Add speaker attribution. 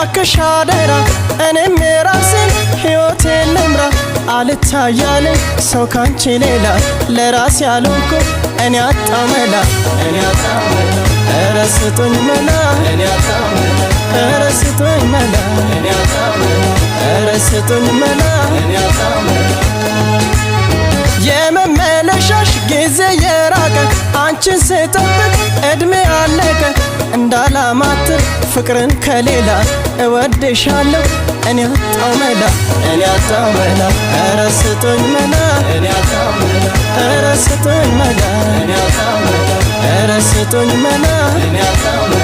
Speaker 1: እባክሽ አደራ፣ እኔም የራሴን ሕይወቴን ልምራ። አልታያለኝ ሰው ካንቺ ሌላ፣ ለራሴ ያልሆንኩ እኔ አጣው መላ፣ እኔ አጣው መላ። ኧረ ስጡኝ መላ፣ እኔ አጣው መላ። ኧረ ስጡኝ መላ፣ እኔ አጣው መላ። ኧረ ስጡኝ መላ፣ እኔ አጣው መላ። የመመለሻሽ ጊዜ የራቀ፣ አንቺን ስጠብቅ እድሜ አለቀ። እንዳላማትር ፍቅርን ከሌላ፣ እወድሻለሁ፣ እኔ አጣው መላ፣ እኔ አጣው መላ። ኧረ ስጡኝ መላ፣ እኔ አጣው መላ። ኧረ ስጡኝ መላ፣ እኔ አጣው መላ። ኧረ ስጡኝ መላ፣ እኔ አጣው መላ።